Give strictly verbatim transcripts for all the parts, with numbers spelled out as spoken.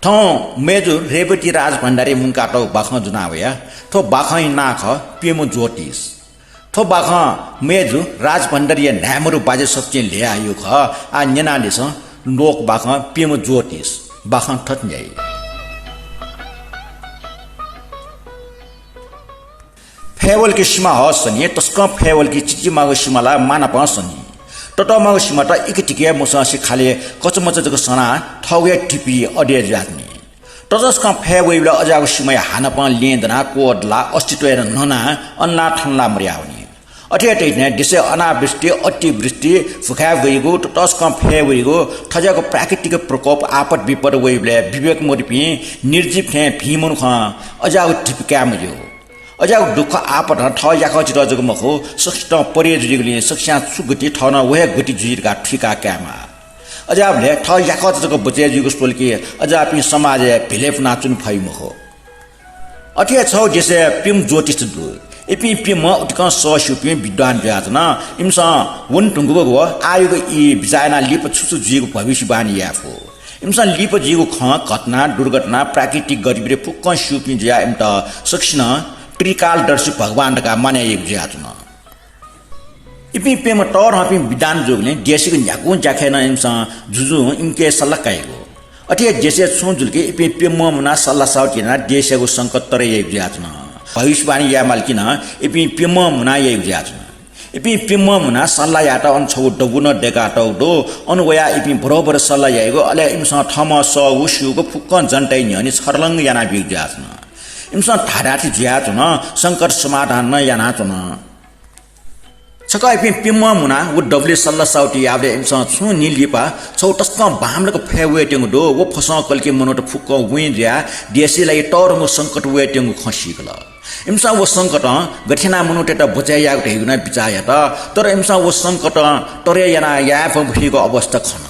थौं मय्जु रेवती राजभण्डारी मुंकातःगु बाखं ज्वना वया। थ्व बाखंया नां खः प्यम्ह ज्योतिष। थ्व बाखं मय्जु राजभण्डारीया न्हाय्मरु बाजे सकसिनं ल्ह्वयाहयागु खः। आः न्यनादिसँ लोक बाखं प्यम्ह ज्योतिष। बाखं थथे न्ह्याइ। फय्वलकि सिमा हःसनि, तसकं फय्वलकि चिचिमाःगु सिमा ला मानापं सनि। ततःमाःगु सिमात इकितिकि मसंसे खालि कचमच जक सनाः थःगु हे ढिपि अद्वया जुयाच्वनी। ततसकं फय् वइबलय् अज्याःगु सिमाया हानापं लँय् दनाः क्वदलाः अस्तित्वय् नं ननाः अनलाः थनलाः मदयावनी। अथे यात इथें देशय् अनावृष्टि, अतिवृष्टि, भुखाय् वइगु, ततसकं फय् वइगु, थज्याःगु प्राकृतिक प्रकोप, आपत विपत वइबलय् विवेक मदुपिं निर्जीव थें भिं मनुखं अज्याःगु ढिपि काये मज्यू। अज्याःगु दुःख आपतं थः याकःचित जक मखु, सकसितं परे जुइगुलिं सकसियां छु गति, थः नं व हे गति जुइ धकाः थुइका कायेमाः। अज्याःबलय् थः याकःचा जक बचय् जुइगु स्वल कि अज्याःपिं समाजय् भिलय् पुनाच्वने फइ मखु। अथे हे छगू देशय् प्यम्ह ज्योतिष दु। इपिं प्यम्ह उतिकं सःस्यूपिं विद्वान जुयाच्वन। इमिसं वने धुंकूगु व आःयागु ई बिचाः यानाः लिपा छु छु जुइगु भविष्यवाणी याये फु। इमिसं लिपा जुइगु खँ, घटना, दुर्घटना, प्राकृतिक गतिविधि फुक्कं स्यूपिं जुयाः इमित सकसिनं त्रिकालदर्शी भगवान धकाः मानय् याइगु जुयाच्वन। इपिं प्यम्ह तःधंपिं विद्वान जूगुलिं देशय् न्ह्यागुं ज्याखँय् नं इमिसं जुजुं इमिके सल्लाह काइगु। अथे हे देशय् छुं जुल कि इपिं प्यम्हं मुनाः सल्लाह साउति यानाः देशयागु संकट तरे याइगु जुयाच्वन। भविष्यवाणी यायेमाल कि नं इपिं प्यम्हं मुनाः याइगु जुयाच्वन। इपिं प्यम्हं मुनाः सल्लाह यायेत अन छगू दबू नं दय्कातःगु दु। अन वयाः इपिं बरोबर सल्लाह याइगु, अले इमिसं थःम्हं सःगु स्यूगु फुक्कं जनताया न्ह्यःने छर्लंग यानाबीगु जुयाच्वन। इमिसं धाधाथी जुयाच्वन, संकट समाधान नं यानाच्वन। छकः इपिं प्यम्हं मुनाः व दबुलिइ सल्लाह साउति याःबलय् इमिसं छुं न्हि लिपा छगू तसकं बांमलाक फय् वयेत्यंगु दु। व फसं कलिके मनूत फुक्कं वें जुयाः देशया लागि तःधंगु संकट वयेत्यंगु खँ सीकल। इमिसं व संकटं गथे यानाः मनूतय्त बचय् यायेगु धइगु नं बिचाः यात, तर इमिसं व संकटं तरे यानाः याये फइगु अवस्था खन।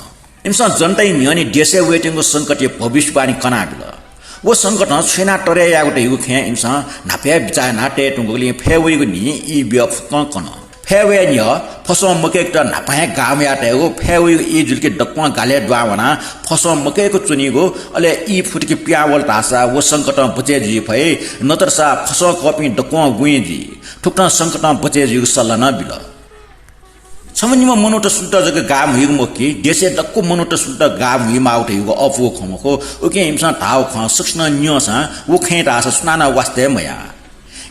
इमिसं जनताया न्ह्यःने देशय् वयेत्यंगु संकटया भविष्यवाणी कनाबिल। व संकटं छु यानाः तरे यायेगु धइगु खँय् इमिसं न्हापा हे बिचाः यानाः तये धुंकूगुलिं फय् वइगु न्हि ई ब्यः फुक्कं कन। फय् वये न्ह्यः फसं मकय्केत न्हापां हे गाः म्हुयाः तयेगु, फय् वइगु ई जुल कि दक्वं गालय् दुहां वनाः फसं मकय्क च्वनीगु, अले ई फुत कि पिहां वल धाःसा व संकटं बचय् जुइ फइ, नतरसा फसं कःपिं दक्वं वें जुइ। थुकथं संकटं बचय् जुइगु सल्लाह नं बिल। छम्ह निम्ह मनूत सुन्त जक गाः म्हुइगु मखु कि देशय् दक्व मनूत सुन्त गाः म्हुइमाःगु धइगु अःपुगु खँ मखु। उकिं इमिसं धाःगु खँ सकसिनं न्यंसां व खँय् धाःसा सुनानं वास्ता हे मयाः।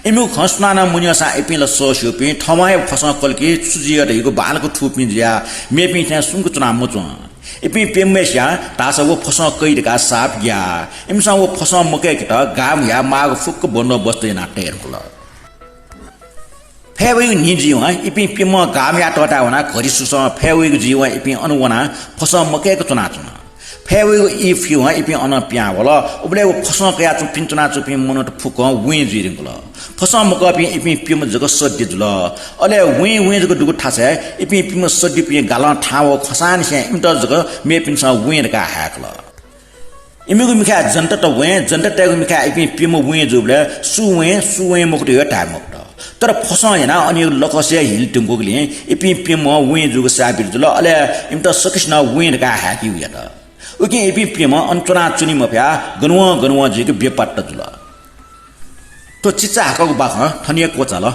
इमिगु खँ सुनानं मन्यंसां इपिं ला सःस्यूपिं, थःम्हं हे फसं कल कि छु जुइ धइगु बांलाक थूपिं जुयाः मेपिं थें सुम्क च्वना मच्वं। इपिं प्यम्हय्सियां धाःसा व फसं कइ धकाः साप ग्याः। इमिसं व फसं मकय्केत गाः म्हुयाः माःगु फुक्क बन्दोबस्त यानाः तये धुंकल। फय् वइगु न्हि जुइवं इपिं प्यम्हं गाः म्हुयाः तःताः वनाः घरि सुसं फय् वइगु जुइवं इपिं अन वनाः फसं मकय्क च्वनाच्वन। फय् वइगु ई फुइवं इपिं अनं पिहां वल। उबलय् व फसं कयाः च्वनाच्वंपिं मनूत फुक्कं वें जुइ धुंकल। फसं मकःपिं इपिं प्यम्ह जक सद्य जुल। अले वें वें जक दुगु थासय् इपिं प्यम्ह सद्यपिं गालं थाहां वःगु खंसांनिसें इमित जक मेपिन्सं वें धकाः हाय्कल। इमिगु मिखाय् जनता त वें, जनतातय्गु मिखाय् इपिं प्यम्ह वें जूबलय् सु वें, सु वें मखुत हे धाये मखुत। तर फसं यानाः अन लखसे हिल धुंकूगुलिं इपिं प्यम्ह वें जूगु साबित जुल, अले इमित सकसिनं वें धकाः हाय्केगु यात। उकिं इपिं प्यम्ह अन च्वनाच्वनी मफयाः गनवं गनवं जुइक बेपत्ता जुल। थ्व चिचाहाकःगु बाखं थन हे क्वचाल।